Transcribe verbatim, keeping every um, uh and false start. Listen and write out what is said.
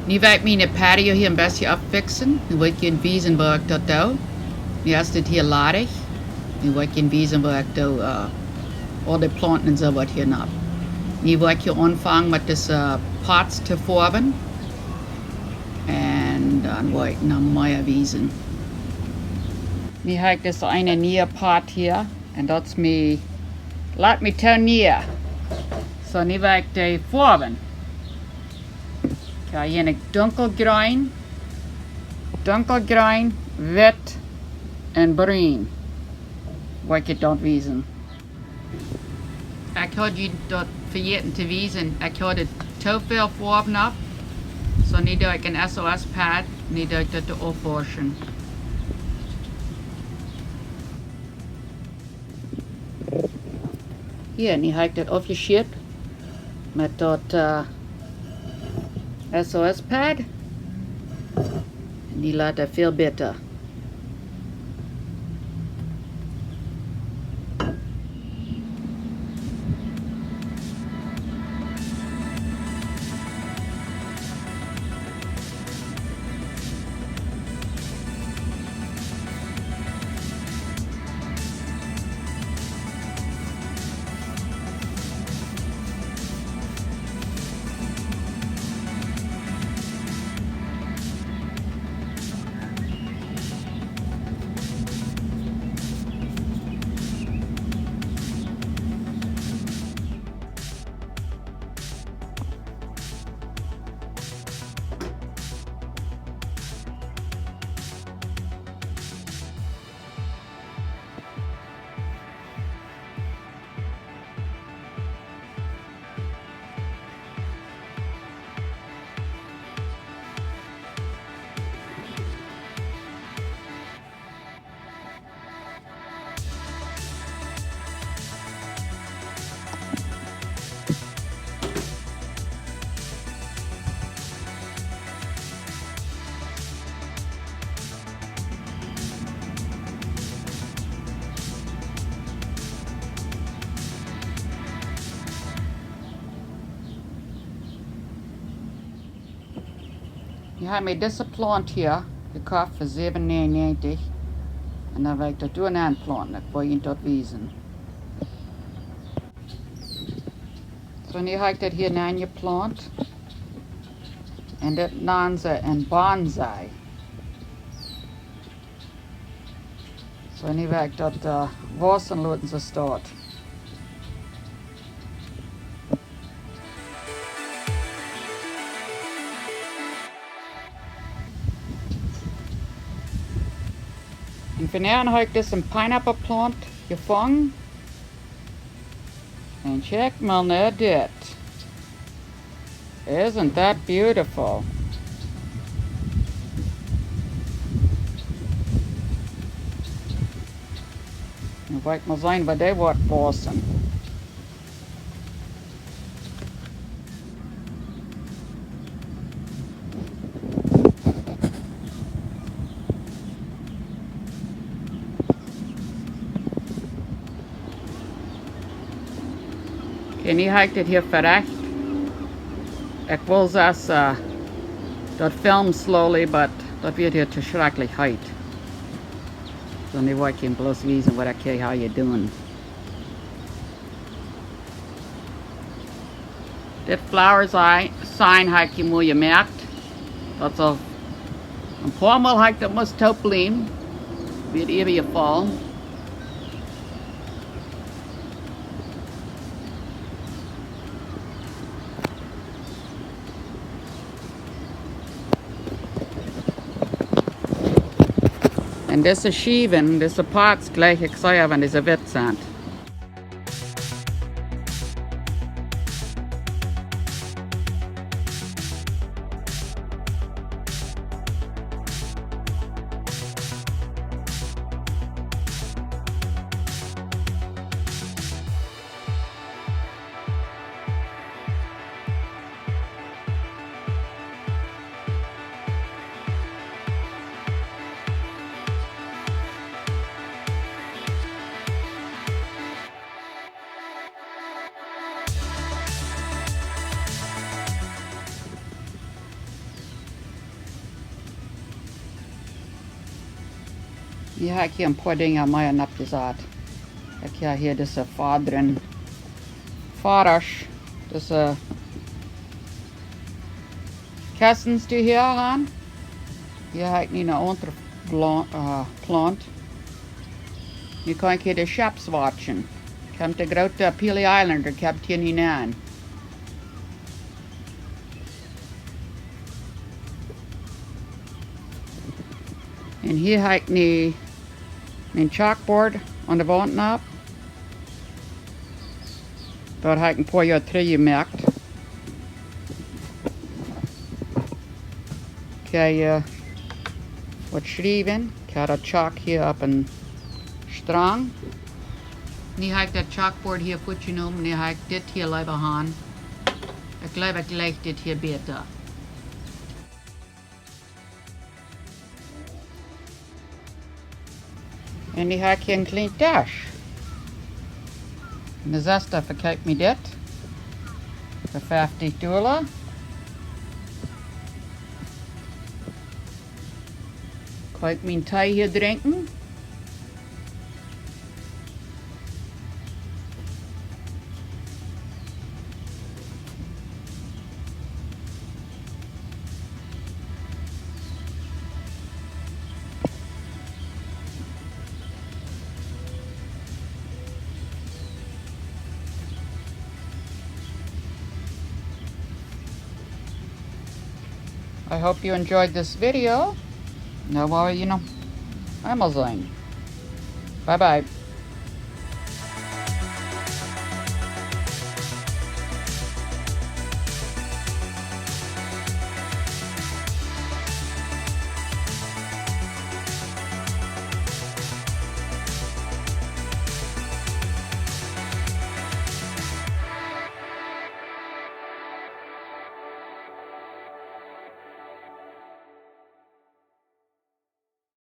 Nu woa ekj miene patio hia een bät oppfiksen. Nu woa ekj junt wiesen woo ekj daut doo. Nu es dit hia ladich. Nu woa ekj junt wiesen woo ekj doo, äh, aul de Plaunten un soo waut hia nopp. Nu woa ekj hia aunfangen met dise Pots to foawen. Un dan woa ekj noch mea wiesen. Nu hab ekj dise eene niee Pot hia. Un daut es mie, lat mie too nie. Soo, nu woa ekj dee foawen. Ekj hab hia dunkelgrieen, dunkelgrieen, witt un brun. Woa ekj junt dan wiesen. Ekj haud junt daut vejäten to wiesen. Ekj haud too väl Foaw nopp. Soo, nu doo ekj een S O S Pad, nu doo ekj daut aufwauschen. Hia, nu hab ekj daut aufjeschäft met daut, äh, S O S Pad. Un nu lat daut väl bäta. Ekj hab mie dise Plaunt hia jekoft fa säwen näajenentich. Un dan woa ekj daut doa nenplaunten. Ekj woa junt daut wiesen. Soo, nu hab ekj daut hia nenjeplaunt. Un dit nanen see een Bonsai. Soo, nu woa ekj daut, äh, wausen loten, soo aus daut. Un vondoag hab ekj dise Pineapple Plaunt jefungen. Un check mol no dit. Isn't that beautiful? Nu woa ekj mol seenen waut dee woat wausen. Okay, nu hab ekj dit hia verecht. Ekj well sest, äh, daut filmen slowly, but daut woat hia too schrakjlich heet. Soo, nu woa ekj junt bloos wiesen waut ekj hia hab jedonen. Dit flower si-, sign hab ekj mol jemoakt. Daut es aul een poa Mol hab ekj daut must toopliemen. Wia äwajefaulen. Un dise Schiewen, dise Pots, jlikj ekj sea, wan dise witt sent. Hia hab ekj hia een poa Dinja mea oppjesat. Ekj hab hia dise Fodren, Fodasch, dise Kessens, dee hia han. Hia hab ekj nu eene aundre Bla-, äh, Plaunt. Nu kaun ekj hia de Schaps watschen. Kjemt de groote Pelee Islander, kjemt hia nu aun. Un hia hab ekj nu mien Chalkboard aun de Waunt opp. Daut hab ekj een poa Joa trigj jemoakt. Ekj hab, äh, waut schriewen. Ekj hab daut Chalk hia opp een Strang. Nu hab ekj daut Chalkboard hia fuatjenomen. Nu hab ekj dit hia leewa han. Ekj jleew, ekj jlikj dit hia bäta. Un nu hab ekj hia een kjlienet Desch. Miene Sesta vekjeept mie dit fa fieftich Dolla. Kaun ekj mien Tee hia drinkjen. I hope you enjoyed this video. Now, well, you know, I'm a zine. Bye bye.